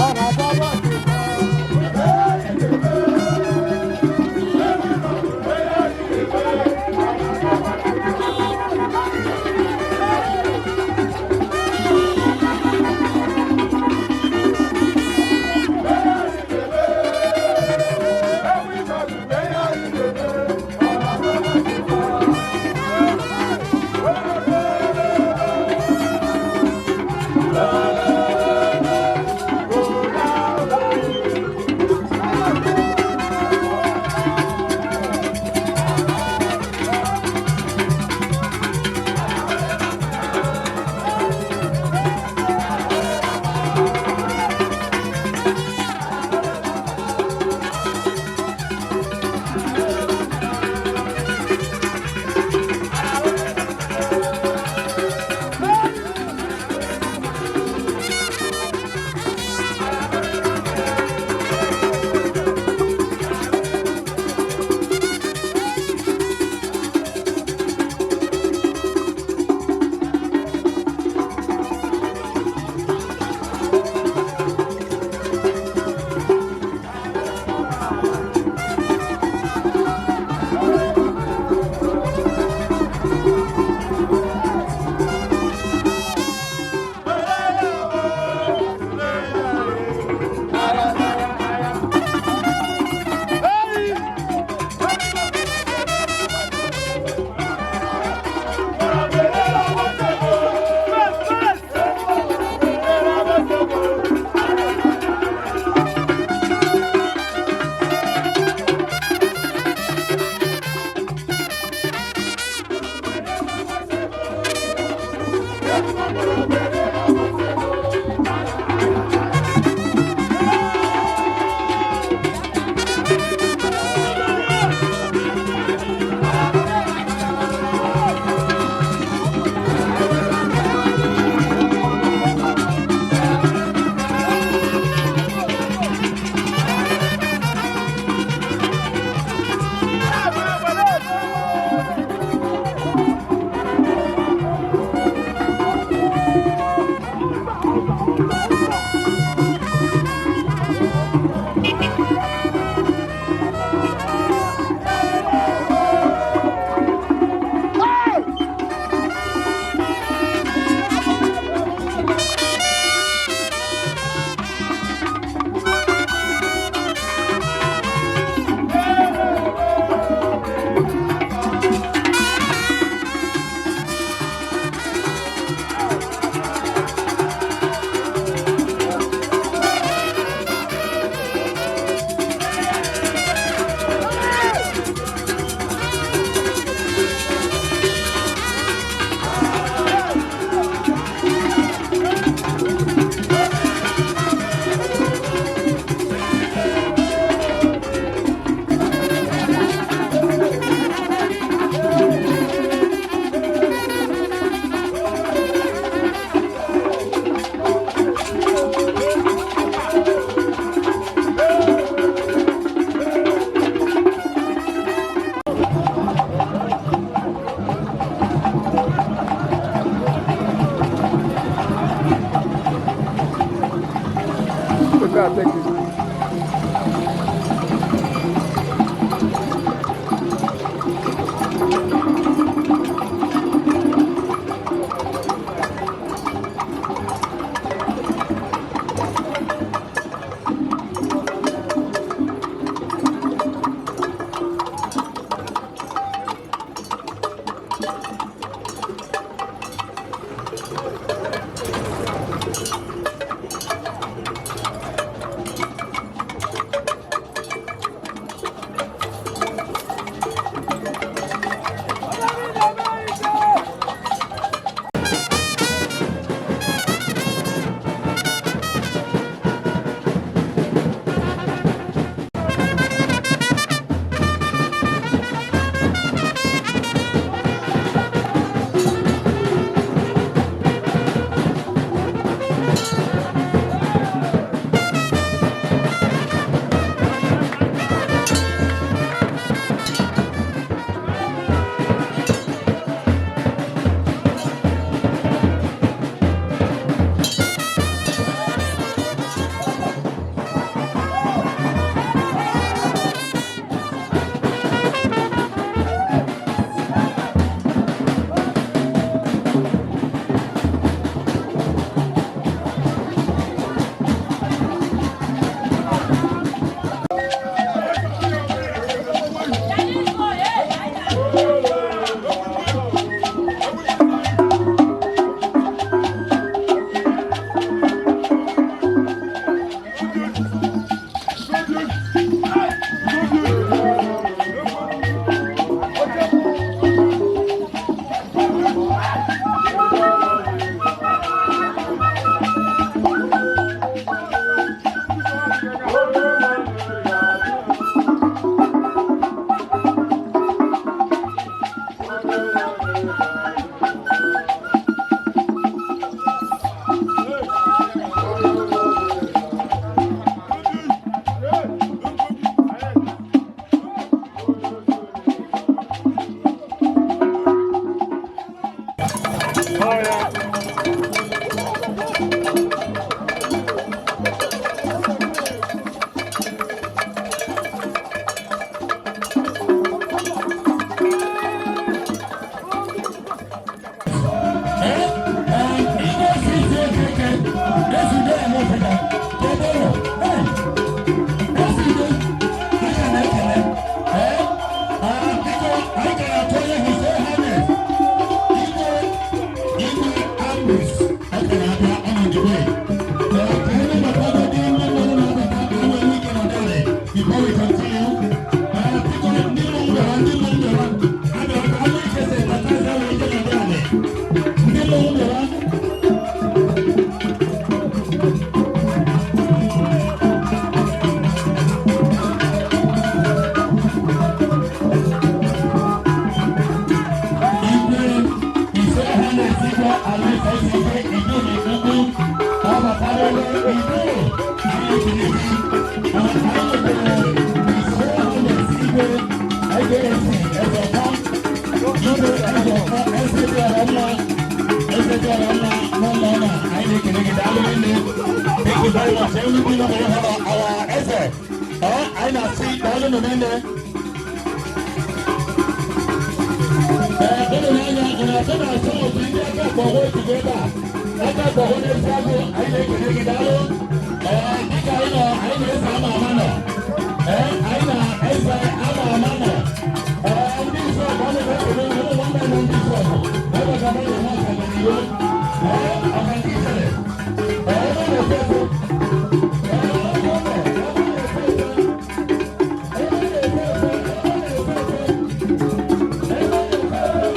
Ọ na-agba. Igwe IJSC Eze Ọfọ, Igwe Eze Ọfọ, Eze dị ọra mma, Eze dị ọra mma n'ụlọ ọma, anyị na-ekele gị, daalụ nne. Thank you very much. Everybody nọ n'ebe our eze. Anyị na-asị daalụ nụ nne. Ee, unu na-anya, unu na-asọ na-asọ otu ndị aka gbọgbọ ejigo ebe a. Aka gbọgbọ n'ezi agụ, anyị na-ekele gị, daalụ. Ee, dịka anyị nọ, anyị na-eze ama ama nọ. Ee, anyị na-eze ama ama nọ. Ee, ndị isi ọgụ, ọ na-ekele unu, ụmụ nwanne anyị ndị isi ọgụ. Ebe ka mmadụ nwe ọganihu. Ee, ọganihu ijele. Ee, ebe ọ na-efe efe. Ee, ọ na-efe efe. Ebe ọ na-efe efe. Ebe ọ na-efe efe.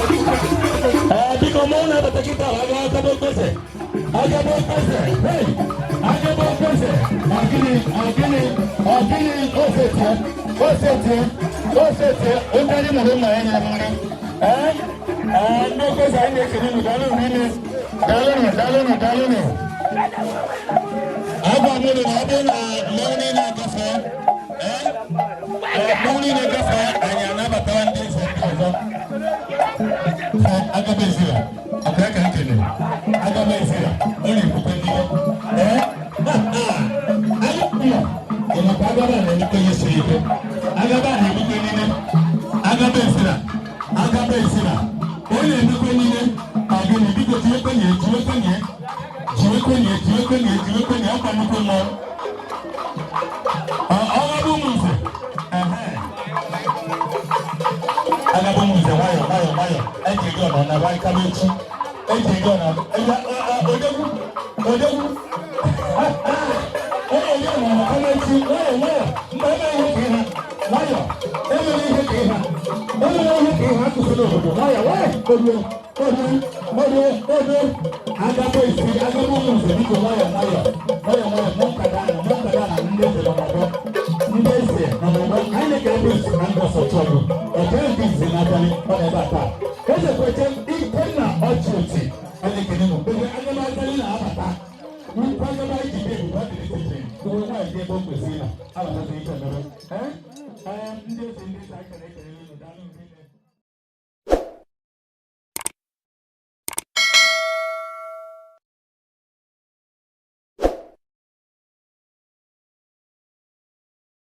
Ee, biko, mụ na-abata kịta, aga agaba okpese, agaba okpese, hey, agaba okpese. Ọgịnị, ọgịnị, ọgịnị? Osetie, osetie, osetie. Onye anyị mụrụ mma ya nyere m nri. Ee, ee, ndị okpese, anyị na-ekele unu, daalụ rinne, daalụnụ, daalụnụ, daalụnụ. Agwa m unu na ọ bụrụ na mmanwụ niile agafe, ee, mmanwụ niile gafe, anyị anabatawa ndị eze ndị ọzọ. Agaba ezira ọkara ka nkele agaba ezira, ọ na-ekwukwe n'ihe. Ee, anyị kwuru ịmakwa agaba na-egbukwe ihe siri ike. Agaba na-egbukwe niile. Agaba ezira, agaba ezira, ọ na-egbukwe niile. Ọgịnị? Biko, tinye kwenye, tinye kwenye, jiwe kwenye, jiwe kwenye, jiwe kwenye. Ọkwa nnukwu mmọnwụ ọgaba ụmụ nze. Ehe, agaba ụmụ nze, nwayọ, nwayọ, nwayọ. Eji gị ọnọ na baị kaba echi, eji gị ọnọ ẹya. Odegwu, odegwu, onye gị ọnọ na kaba echi. Nwayọ, nwayọ. Mba, eme ihe ka ịha nwayọ, emere ihe ka ịha, emere ihe ka ịha akụkụ n'obodo. Nwayọ, nwayọ. Orie, orie, orie, orie. Agaba esi, agaba ụmụ nze, biko, nwayọ, nwayọ, nwayọ, nwayọ. Mụ nkada na mụ nkada na ndị eze nọ n'ọgbọ, ndị eze nọ n'ọgbọ. Anyị na-ekele prince na ndị ọsọchọgụ ekele nke izizi n'abalị ọ na ebe a taa. Eze kwete Ikenna ọchị oti, anyị na-ekele nụ ebe agaba ajalị na-abata. Nnukwu agaba iji dị ebube, ọ dị discipline uwe nwaanyị dị ebe o kwesịrị na abatazi ike mere. Ee, ndị eze, ndị eze, anyị kere ekele unu, daalụ nne.